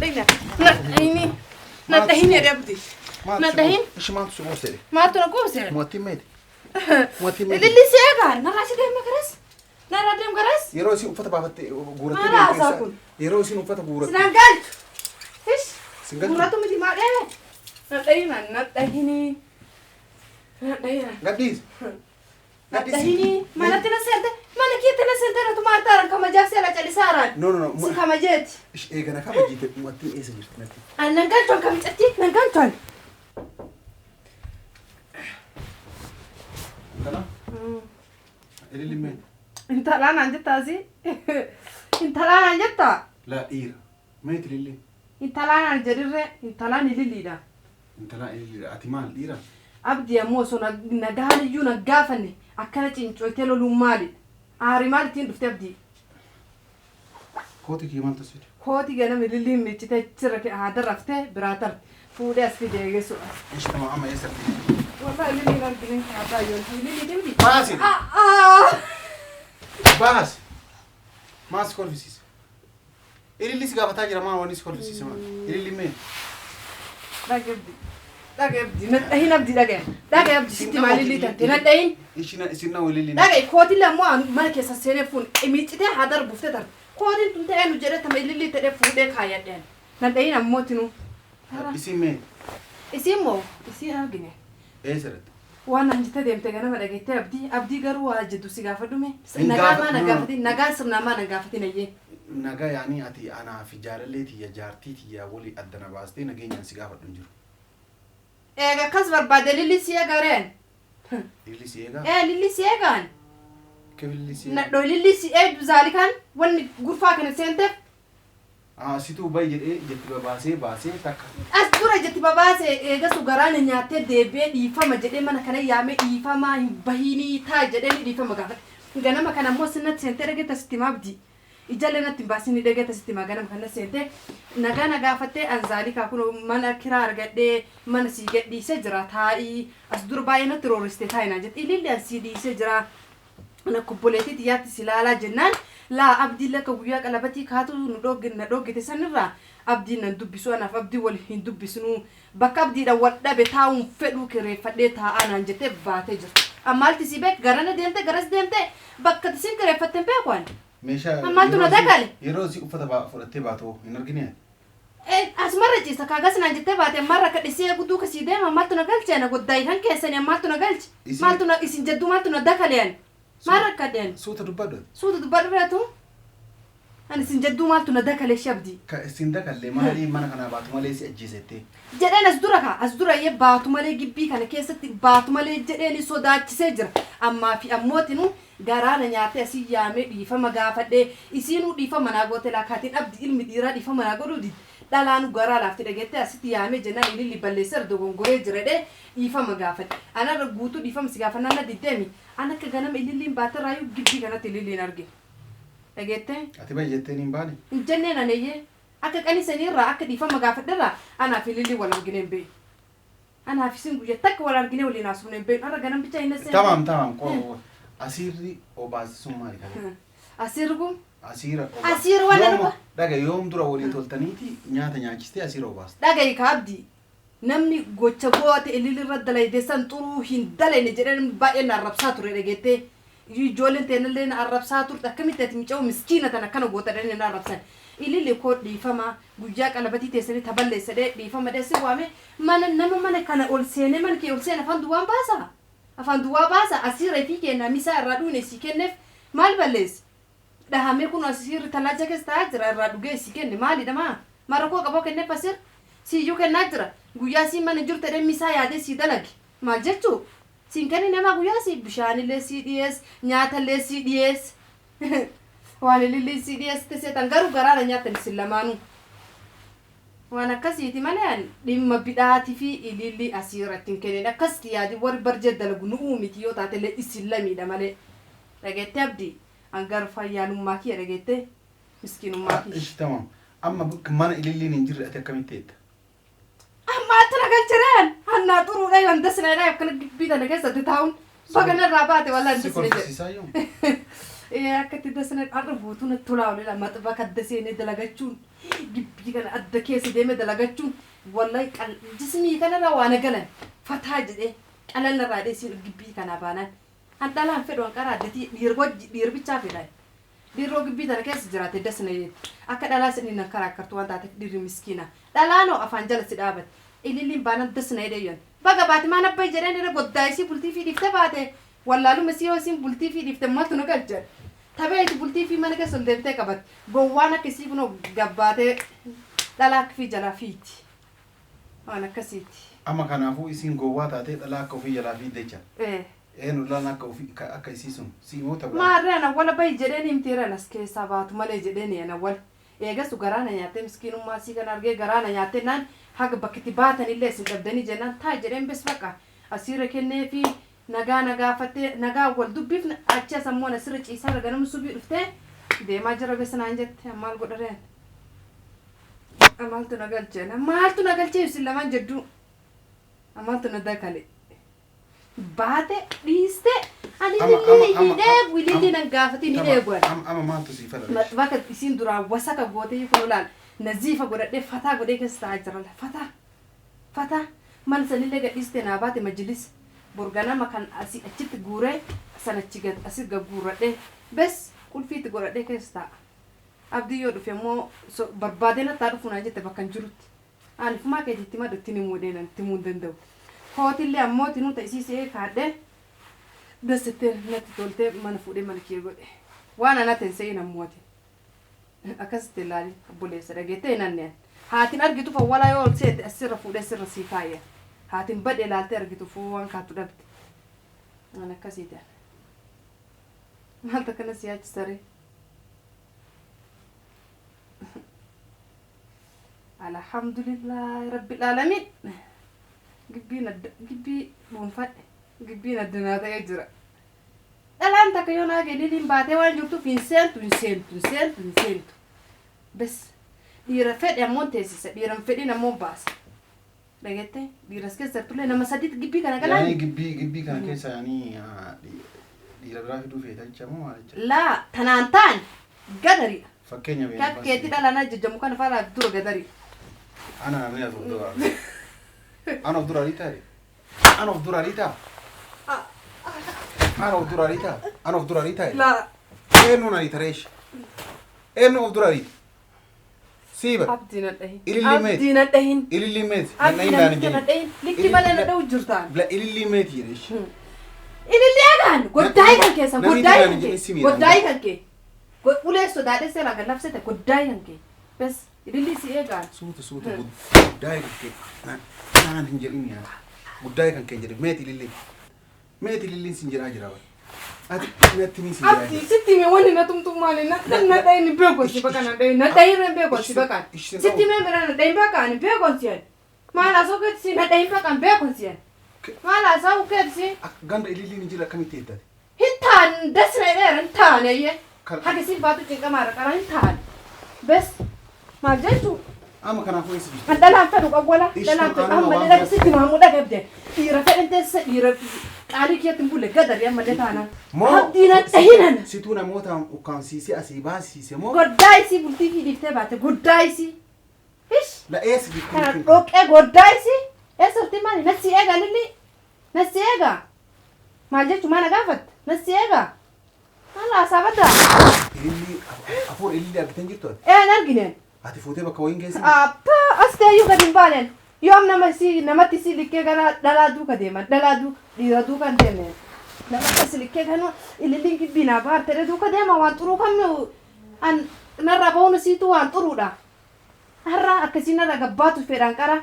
Nadhahini. Nadhahini jedhe abdi. Nadhahin. Ishi maaltu si qoobse? Maaltu na qoobse? Mootiin meeti? Mootiin meeti? Ililli si eegaa. Narraa si deema garas. Narraa deem garas. Yeroo isin uffata baafatte guurattee Maal haasaa kun? Yeroo isin uffata guuratte. Sinaan galchu. Ish. Sin galchu? Guuratu miti maa dheeme. Nadhahina nadhahini. Nadhahina. Gadhiisi. Nadhahini. Manatti na seente. Mana keetti na seente natu maartaaraan kamajaaf seela calisaaraan. No, no, no. Si kamajeeti. Ishi eegana kabajiite mootiin eessa jirti natti? An nan galchuan kamicatti nan galchuan. Intala? Ililli meeti? Intalaa naan jettaa asii? Intalaa naan jettaa? Laa dhiira. Meeti ililli? Intalaa naan jedhirree intalaan ililliidha. Intala ililliidha. Ati maal dhiira? Abdii ammoo osoo nagaan iyyuu na gaafanne akkana cincoytee loluun maalidha? Aari maal ittiin dhufte abdii? Kooti kee maaltu si fide? Kooti ganama ililliin miiccitee achirra haada raftee biraa tarte. Fuudhee as fide eegessuudha. Ishi tama amma eessa jirti? Walaa ililliin argine haadaa yoon ilillii deemti. Baasi! Baasi! Maal si kolfisiise? Ililli si gaafataa jira maal wanni si kolfisiise maal? Ililli meeti? Dhage abdii. Dhage abdii. Nadhahin abdii dhage. Dhage abdii sitti maal ilillii tante nadhahin. Ishi na isin na ililli. Dhaga'i kootiin ammoo mana keessa seenee fuun miiccitee haa darbuuftee tarte. Kootiin tun ta'ee nu jedhee tama ilillii ta'ee fuudhee kaayyadheen. Nadhahin ammoo tinuu. Isin meeti? Isiin moo isiin argine. Eessa jirti? Waan naan jettee deemte ganama dhageettee abdii abdii garuu waa jedhu si gaafadhume. Hin Nagaa gaafa- maa na no. gaafatin nagaa sirnaa maa na gaafatin ayyee. Nagaa yaanii ati anaa fi jaalallee tiyya jaartii tiyya walii adda na baastee nageenyaan si gaafadhu hin jiru. Eega akkas barbaade lilli si eegareen. Ililli si eegaa? Ee lilli si eegaan. Kif ililli si eegaa? Nadhoo lilli si eegdu zaalikaan wanni gurfaa kana seenteef Ah, situu bayi jedhee jetti babaasee baasee takka. As dura jetti babaase eegasu garaana nyaattee deebi'ee dhiifama jedhee mana kana yaamee dhiifamaa hin bahinii taa jedhee ni dhiifama gaafate. Ganama kana ammoo sinatti seentee dhageetta sitti himaa abdii. Ijallee natti hin baasin ni dhageetta sitti himaa ganama kana seentee nagaa na gaafattee anzaalikaa kun mana kiraa argadhee mana sii gadhiisee jira taa'ii as dura baay'ee natti roorriste taa'i naan jette ililli an sii dhiisee jira. Ana obboleettii xiyyaatti si ilaalaa jennaan laa abdiin lakka guyyaa qalabatii kaatu nu dhoogge na dhoggite sanirraa abdiin nan dubbisu anaaf abdii wal hin dubbisnu bakka abdiidhaan wal dhabe taa'uun fedhuu kireeffadhee taa'aa naan jettee baatee jirti. Ammaalti si beek garana deemte garas deemte bakka isin kireeffatte hin beeku ani. Meeshaa Maaltu na yeroo isin- dagale? Yeroo isin uffata fudhattee baatu hin argine ati? Asumarra ciista kaagas naan jettee baate ammarra akka dhisee gudduu kasii deema maaltu na galche ana goddaayi kan keessanii maaltu na galche Isin- maaltu na isin jedduu maaltu na dakale ani maal rakkadhe ani. Suuta dubbadhu ati. Suuta dubbadhu reetu. Ani isin jedduu maaltu na dakale shabdi. Ka isin dakallee maalii mana kanaa baatu malee si ajjeesettee. Jedheen as dura kaa as dura iyyee baatu malee gibbii kana keessatti baatu malee jedheen sodaachisee jira. Ammaa fi ammootinu garaa na nyaatee asii yaamee dhiifama gaafadhee isiinuu dhiifama naa goote laakaatiin abdi ilmi dhiiraa dhiifama naa godhuu didi. Dhalaanu garaa laafti dhageettee asitti yaamee jennaan ililli balleesseera dogongoree jira jedhee dhiifama gaafadhe. Anarra guutuu dhiifama si gaafannaan na diddeemi. An akka ganama ililliin baaterraayyuu gibbii kanatti ililliin arge. Dhageettee? Ati bayi jetteen hin baane. Hin jenneen aneyyee akka qanisanirraa akka dhiifama gaafadherraa anaaf ililli wal argine hin beeknu. Anaaf isin guyyaa takka wal argine waliin haasofne hin beeknu. Har'a ganam bicha hin seenne. Tamaam tamaam qoo asiirri obaasisuun maali kan? Asiirri kun Asiira obaas. Asiira waan Yoom- dhufa. Dhaga yoom dura waliin toltaniiti nyaata nyaachistee asiira obaasta. dhaga'i ka abdii. Namni gocha goote ililli irra dalayde san xuruu hin dalayne jedhee namni baay'een na arrabsaa ture dhageettee. Ijoolleen teenallee na arrabsaa turte akkamitti ati mucaa miskiina tan akkana goota jedhanii na arrabsan. Ililli koo dhiifama guyyaa qalabatii teessanii taballeessa dhee dhiifama dhee si waame mana nama mana kana ol seenee mana kee ol seene afaan duwwaan baasa. Afaan duwwaa baasa asiira fi kenna misaa irraa dhuune si kenneef maal balleesse? Dhahamee kun asiirri talaaja keessa taa'aa jira irraa dhugee si kenne maalidha maa? Mara koo qaboo kenneef asiir siyyuu kennaa jira guyyaa siin mana jirtu jedhee misaa yaadee sii dalage maal jechuu? Siin kenni namaa guyyaa sii bishaanillee sii dhiyees nyaatallee sii dhiyees waan ilillee sii dhiyeessite seetan garuu garaana nyaatan isin lamaanuu. Waan akkasiiti malee ani dhimma bidhaatii fi ililli asii irratti hin kennin akkasitti yaadi warri barjee dalagu nu uumiti yoo taatellee isin lamiidha malee. Dhageettee abdii hangar fayyaalummaa kiyya dhageettee miskiinummaa kiyya. Ishi tamam. Amma bakka mana ililliin hin jirre ati akkamitti eetta? Amma ati na galchireen hannaa xuruudha yoo handas na jedhaa akkana gibbii tana keessatti taa'uun baga narraa baate walaa Si handas na jedhe. kolfisiisaa yoo? Akka itti dasna har'a guutuu natti tolaa oolera. Maxxanfa kadda seenee dalagachuun gibbii kana adda keessa deemee dalagachuun wallahi jismii kanarraa waan galan fataa jedhee qalallarraa dheessiin gibbii kanaa baanaan. An dhalaan fedhu an qaraa addatii dhiirbichaa fedhan. Dhiirroo gibbii tana keessa jiraate dasna jetti. Akka dhalaa sanii nan karaa akkartu waan taateef dhiirri miskiina. Dhalaanoo afaan jala si dhaabate. Ililliin baanaan dasna jedhee yoon. Baga baate maan abbay jedheen irra goddaa isii bultii fi dhiifte baate. Wallaaluma isii yoo isiin bultii fi dhiifte maaltu nu galcha. Taphee itti bultii fi mana keessa ol deebitee qabatte. Gowwaan akka isii kunoo gabbaatee dhalaa akka fi jalaa fiiti. Waan akkasiiti. Amma kanaafuu isiin gowwaa taatee dhalaa akka ofii jalaa fiidde jecha. Ee. Eenyu dhalaan akka ofii akka isii sun si moo ta'u? Maarree ana wala bahi jedheen himteera as keessaa baatu malee jedheen ana wala. Eegasu garaa na nyaattee miskiinummaa isii kana argee garaa na nyaattee naan haga bakki itti baatanillee isin dhabdanii jennaan taa jedheen bes baqa asiirra kennee fi nagaa nagaafattee nagaa wal dubbiif achi as ammoo asirra ciisaa irra ganama subii dhuftee deemaa jira bes naan jette maal godhareen. Maaltu na galchee maaltu na galchee isin lamaan jedduu maaltu na dakale. Baate dhiiste ani ililli hin eegu ililli nan gaafatin hin eegu ani. Amma maaltu sii fala? Maxxanfa isiin duraa wasaka gootee kun olaal naziifa godhadhee fataa godhee keessa taa'aa jira fataa fataa mana sanillee gadhiiste naa baate majilis borganama kan asii achitti guuree san achi gad asii gagguurradhee bes qulfiitti godhadhee keessa taa'a. Abdii yoo dhufe immoo barbaadee nattaa dhufu naa jette bakka hin jirutti. Ani fumaa keetitti madhu itti himuu deenan itti himuu hin danda'u. Kootillee ammoo tinuu ta'isii se'ee kaadhee dassittee natti toltee mana fuudhee mana kee godhe. Waan anaa ta'e se'in ammooti. Akkasitti ilaali obboleessa dhageettee hin anneen. Haatiin argitu fawwalaa yoo ol seete asirra fuudhee asirra sii kaayya. Haatiin badhe ilaaltee argitu fuu waan kaattu dhabde. Waan akkasii ta'e. Maaltu akkana si yaachisaree? Alhamdulillahi rabbil alamin. Gibbiin adda gibbii dhuunfadhe gibbiin addanaa ta'ee jira. Dhalaan takka yoo naa geliiliin baatee waan jirtuuf hin seentu hin seentu hin seentu hin seentu. Bes dhiira fedhe ammoo teessisa dhiira hin fedhin ammoo baasa. Dhageette dhiiras keessa jirtullee nama sadiitti gibbii kana galaan. Yaani gibbii kana keessa yaani dhiira biraa fiduu feeta jecha moo maal jecha? Laa tanaan ta'an gadariidha. Fakkeenya beekna. Kakkeetti dhalaan ajajamu kana faana dura gadariidha. Ana namni as of dura. Ana of dura riitaa? Ana of dura riitaa? Ana of dura riitaa? Ana of dura riitaa? Laa. Eenyu na riita reeshi? Eenyu of dura riita? Sii bara. Abdii na dhahin. Ililli meeti. Abdii na dhahin. Ililli meeti. Abdii na dhahin. Likki malee na dhahu jirtaan. Bila ililli meeti jedheeshi. Ililli agaan goddaayii kan keessa Namni goddaayii itti kan kee jedhee si miidha. goddaayii kan kee ulee sodaadhee seeraa kan labsite goddaayii kan kee bes ililli si eegaan. Suuta suuta guddaa kan kee naan hin jedhin yaa. Guddaa kan kee jedhe meeti ililli. Meeti ililliin sin jedhaa jira bara. Ati natti ni sin jedhaa Abdii jira. sitti hime wanni na tumtu maali na na dhahin beekon si baqa na dhahin na dhahin irra beekon si baqa sitti hime bira na dhahin baqa ani beekon si ani maal asoo keetti na dhahin baqa beekon si ani maal asoo keetti Ganda ililliin hin jira akkamitti eeggate? hin taan dasna dheera hin taan eeyyee haga siin baatu cinqamaara qara hin taan bes maal jechuu Amma kanaafuu eessa jirti? An dhalaan fedhu qawwala Ishtu dhalaan fedhu qaama amma waan dhalaan sitti maamuu dhagabde dhiira fedhan teessisa dhiira qaalii keetti hin bulle gadari ammallee taanaan. Abdii na dhahinan. Situu namoota ukkaamsiisee asii baasiise moo? Goddaa isii bultii fi dhiiftee baate goddaa isii. Ish La eessa jirti? kana dhoqqee goddaa isii eessa turte maali nasi eega lilli nasi eega maal jechuu maana gaafatte nasi eega maal haasaa baddaa Ililli afur ililli argitan jirtu ati? ee hin argine. Ati fuutee bakka wayiin geessi? Appa as ta'eyyuu gadi hin baaneen yoom nama isii namatti isii likkee gara dhalaa duuka deeman dhalaa duuka dhiira duuka hin deemne nama akkas likkee kanuu ililliin gibbii naa baarte duuka deema waan xuruu kamnu an narraa bahuun isiitu waan xuruudha. Har'a akkasii narraa gabbaatu fedhaan qara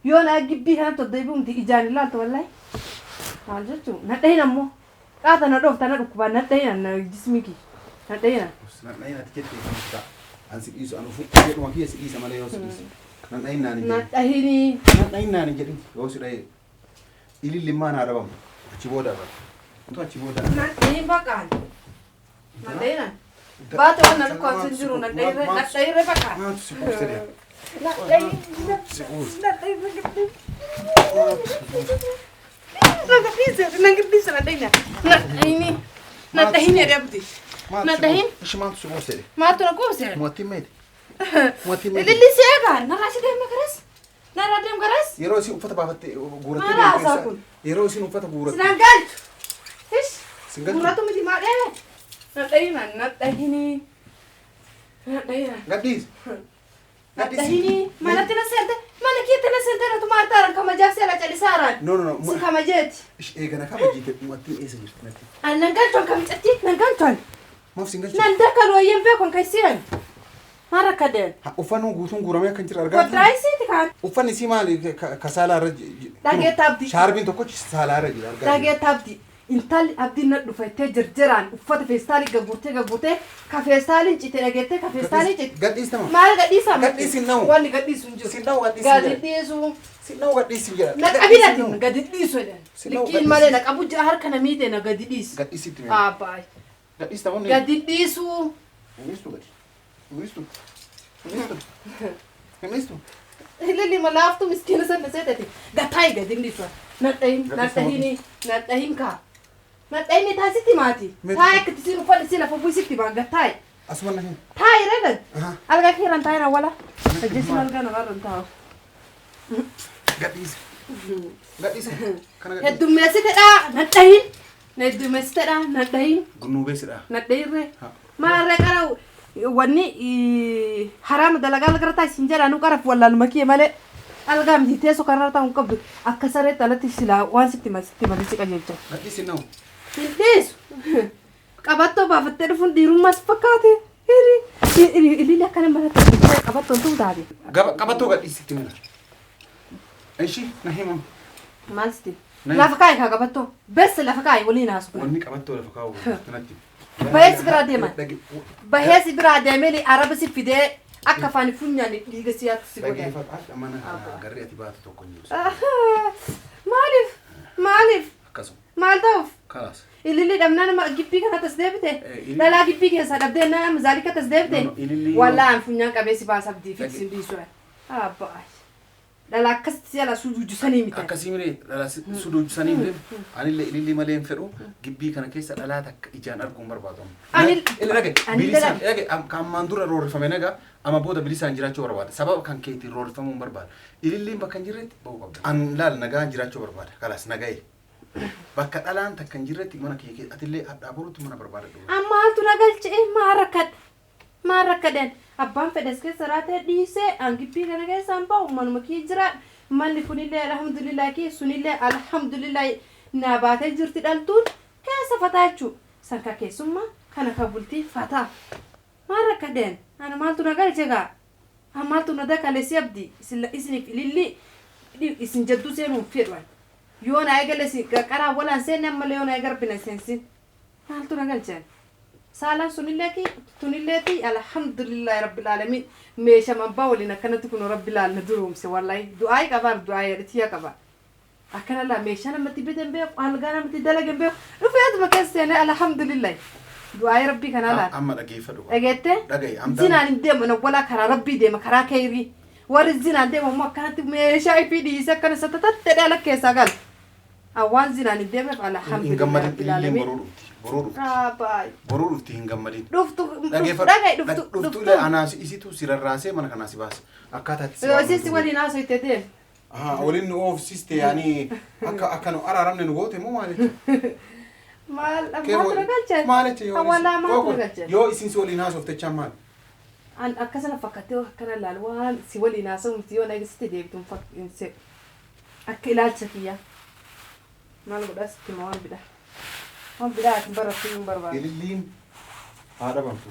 yoo na gibbii kanatti ol deebi'umti ijaan ilaaltu wallahi. Maal jechuun na dhahin ammoo qaata na dhoofta na dhukkubaa na dhahin na jismii kiyya na dhahin. Nan dhahin ati jettee kan ta'a. An si dhiisu an ofuu jedhuma kiyya si dhiisa malee yoo si dhiisu. Nan dhahin naan hin Na jedhin. dhahinii. Nan dhahin naan hin jedhin yoo si dhahe. Ililli maan haa dhabamu. Achi booda bara. Achi booda. Na dhahin baqaan. Na dhahin. Baate waan na dhukkubsu hin jiru na dhahirre baqaan. Maaltu si quubse deema? Na dhahin. Si quubse. Na dhahin. Na gadhiise na gadhiise na dhahina. Na dhahini. Na dhahini jedhee abdi. Maaltu Na si dhahin. goose? Ishi maaltu si goose jedhe? Maaltu na goose? Mo'attiin meeti? Mo'attiin meeti? Ililli si eegaa. Narraa si deemna garas. Narraa deem garas. Yeroo isin uffata baafattee guurattee Maal deemtu haasaa eessa? kun? Yeroo isin uffata guuratte. Sinaan galchu. Ish. Sin galchu? Guuratu miti maa dheere. Na dhahina na dhahini. Na dhahina. Gadhiisi. Na dhahini. Manatti na seente. Mana keetti na seente na tumaa taaran kamajaaf seera calisaaraan. No, no, no. Si kamajeeti. Ishi eegana kabajiite mo'attiin eessa jirti natti? An nan galchuan kamicatti nan galchuan. Maaf sin galchu? Nan dakkan wayyeen beekon kan si'an. Maal rakkadeen? Uffanni guutuun guuramee akka hin jirre argaa Koddaa isiiti kaan. Uffanni isii maali ka saalaa irra Dhageetta abdii. Shaarbiin tokkochi saalaa irra jira argaa jirra. Dhageetta abdii. Intalli abdiin na dhufattee jirjiraan uffata feestaalii gagguurtee gagguurtee ka feestaaliin cite dhageettee ka feestaaliin cite. Gadhiistama. Maal gadhiisaa? Gadhiisi hin na'u. Wanni gadhiisu hin jiru. Sin dha'u gadhiisi hin Gadi jedhe. dhiisu. Sin dha'u gadhiisi hin jedha. Na qabin gadi dhiisu jedhan. Sin dha'u Liqiin gadhiisi. malee na qabu jira harka na miite na gadi dhiisu. Gadhiisi itti mee. Abbaa. Gadhiista onni. Gadi dhiisu. Hin gadi. Hin dhiistu. Hin dhiistu. Hin dhiistu. Ililli malaaftu miskiina sana seetati. Gataayi gadi dhiisu. Na dhahin na dhahini na dhahin kaa. Na dhahini taasitti maati. Taa'ee akka itti uffata si lafa buusitti maa gataayi. Asuma na hin. Taayi regan. Aha. Algaa keeraan taa'ee wala. Ajjeesin algaa namarra hin taa'u. Gadhiisi. Gadhiisi. Kana gadhiisi. Heddummeessitedha na dhahin. Na heddummeessitedha na dhahin. Gunnuubeessidha. Na dhahirree. Ha. Maarree qara wanni haraama dalagaa gara taasisin jedhaa nu qaraf wallaaluma kiyya malee algaa miti teessoo kanarra taa'u hin qabdu akka sareetti alatti silaa waan sitti sitti malee si qajeelcha. Gadhiisi na'u. Hin dhiisu. Qabattoo baafattee dhufuun dhiirummaas fakkaate. Ililli akkana manatti qabattoon tuu taate. Qabattoo gadhiisi itti mala. Ishi na himamu. Maal sitti? Na- Lafa kaa'i kaa qabattoo. Bessa lafa kaa'i waliin haasu. Wanni qabattoo lafa kaa'u natti. Baheessi biraa deema. Baheessi biraa deemee araba si fidee akka afaan funyaan dhiiga siyaatti si godhe. Dhageeffadhu akka mana kana garri ati baatu tokko hin jiru. Maaliif? Maaliif? Akkasuma. Maal ta'uuf? Kalaas. Ililli dhabnaan nama gibbii kana tas deebite. Ililli- Dhalaa gibbii keessaa dhabdee nama zaalika tas deebite. No, no, ililli- Wallaan funyaan qabee si baasa abdii fi Dhage- sin dhiisu. Abbaa. Dhalaa akkasitti si ala sujuujjisanii miti. Akkasii miree dhalaa suduujjisanii miree anillee ilillii malee hin fedhu gibbii kana keessa dhalaa takka ijaan arguu hin barbaadu. Anil- Inni dhage anillee bilisaan dhage. dhage kan ammaan dura roorrifame nagaa amma booda bilisaan jiraachuu barbaada. Sababa kan keetiin roorrifamuu hin barbaada. Ililliin bakka hin jirretti ba'uu qabda. An laal nagaan jiraachuu barbaada. Kalaas naga'e. Bakka dhalaan takka hin jirretti mana kiyya keessa atillee hadhaa boruutti mana barbaada dhufu. Amma maaltu na galchee maa rakkadhe? Maa rakkadheen? Abbaan fedhes keessa raatee dhiisee an gibbii kana keessa hin ba'u manuma kiyya jira. Manni kunillee alhamdulillah kiyya sunillee alhamdulillah naa baatee jirti dhaltuun keessa fataa jechuudha. San ka keessummaa kana ka bultii fataa. Maa rakkadheen? Ana maaltu na galche gaa? Amma maaltu na dakale si abdii isiniif ililli isin jadduu seenuu hin fedhu. Yoo na eegale isin qaraa walaan seenne ammallee yoo na eegarbina seensin. Maaltu na galchan? Saalaan sunilleeti tunilleeti alhamdulillahi rabbil alamin meeshaa abbaa waliin akkanatti kun rabbi laal na duroomse wallahi du'aayi qabaa du'aayi dhitiya qaba. Akkana laa meeshaa namatti bitan beeku algaa namatti dalagan beeku dhufee atuma keessa seenee alhamdulillahi du'aayi rabbii kanaa laal. Amma dhageeffadhu. Dhageette? Dhagaye, amtaan- Zinaan hin deemu na walaa karaa rabbii deema karaa keerii. Warri zinaan deemu ammoo akkanatti meeshaa ifii dhiisee akkana satatattee dhala keessaa gala. Awwaan zinaan hin deemneef Hin alhamdulillahi gammadin rabbil ililliin alamin. boruu dhufti. Boruu dhufti. Abbaa. Boruu dhufti hin gammadin. Dhuftu Dhageeffadhu. dhagaye dhuftu Dhuftu dhuftu. illee anaas isitu si rarraasee mana kanaa si baasa. Akkaataa itti si Isin si waliin haasofte deem. Aha, waliin nu oofsiste yaani akka akka nu araaramne nu goote moo maal jechuudha? Maal maaltu na galche? Maal jechuudha yoo Awwaalaa maaltu na isin- galche? yoo isin si waliin haasofte jechaan maal? An akkasana fakkaatee akkana ilaal waan si waliin haasa'u yoo na eegsitti deebitu hin se'u. Akka ilaalcha kiyyaa. Maal godhaa sitti hima waan bidhaa. Waan bidhaa ati barattu hin barbaadu. Ililliin haa dhabamtu.